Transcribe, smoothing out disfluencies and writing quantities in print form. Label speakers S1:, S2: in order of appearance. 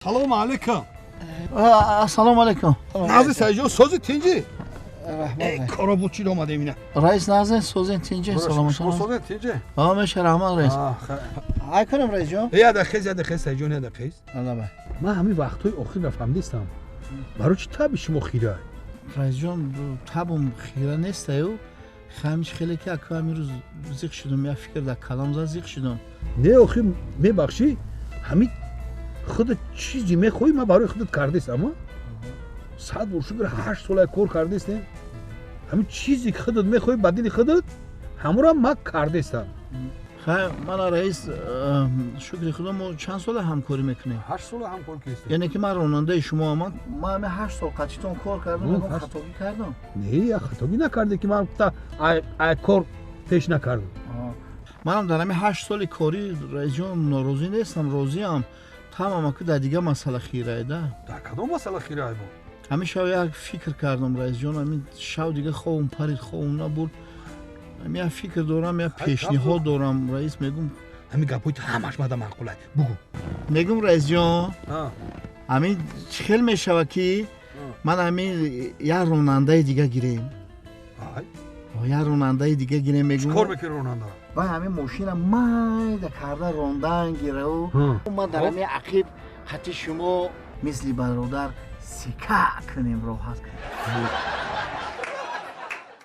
S1: Салому алейкум.
S2: Ассалому алейкум.
S1: Нази, Саидҷон, сози, тинҷи? Коро буд, чӣ омадем ина.
S2: Раис, назе, созин, тинҷи, салом.
S1: Созин, тинҷи?
S2: А, меша, раҳмат, раис. Ай кунем, раисҷон?
S1: Яда хез, яда хез, Саидҷон, яда хез.
S2: Алла.
S1: Ман ҳамин вақтҳои охир нафаҳмидистам. Барои чӣ таби шумо хира?
S2: Раисҷон, табум хира нестаю. Хамиш хеле ки аку ҳамин рӯз зиқ шудум, як фикр дар калом зад, зиқ шудум.
S1: Не, охи, мебахшӣ, ҳамин худат чизе мехоҳӣ, ман барои худат кардистам. 100 бор шукр, 8 сола кор кардистем. Ҳамин чизе ки худат мехоҳӣ, ба дили худат, ҳамонро ман кардистам.
S2: Хай, мана, раис, шукри худо, мо чанд сола ҳамкорӣ мекунем?
S1: 8 сола ҳамкорӣ кардистем.
S2: Яъне ки ман ронандаи шумо, ман ҳами 8 сол қатитон кор кардам, ягон хатогӣ кардам?
S1: Не, як хатогӣ накарде, ки ман ай кор пеш накардам.
S2: Манам дар ҳами 8 соли корӣ, раисҷон, норозӣ нестам, розиам. Тамам, аку дар дигар масъала хирай да.
S1: Дар кадом масъала хирай бо?
S2: Ҳамин шав як фикр кардам, раисҷон, ҳамин шав дига хобум парид, хобум набурд. Як фикр дорам, як пешниҳод дорам, раис, мегум.
S1: Ҳамин гапҳои ту ҳамаш мада маъқулай, бугӯ.
S2: Мегум, раисҷон, ҳамин чӣ хел мешавад, ки ман ҳамин як ронандаи дига гирем, як ронандаи дига гирем, мегум.
S1: Кор мекунӣ ронанда?
S2: Вай ҳамин мошина майда карда рондан гирау, ман дар ҳамин ақиб хати шумо мисли бародар сика кунем, роҳат.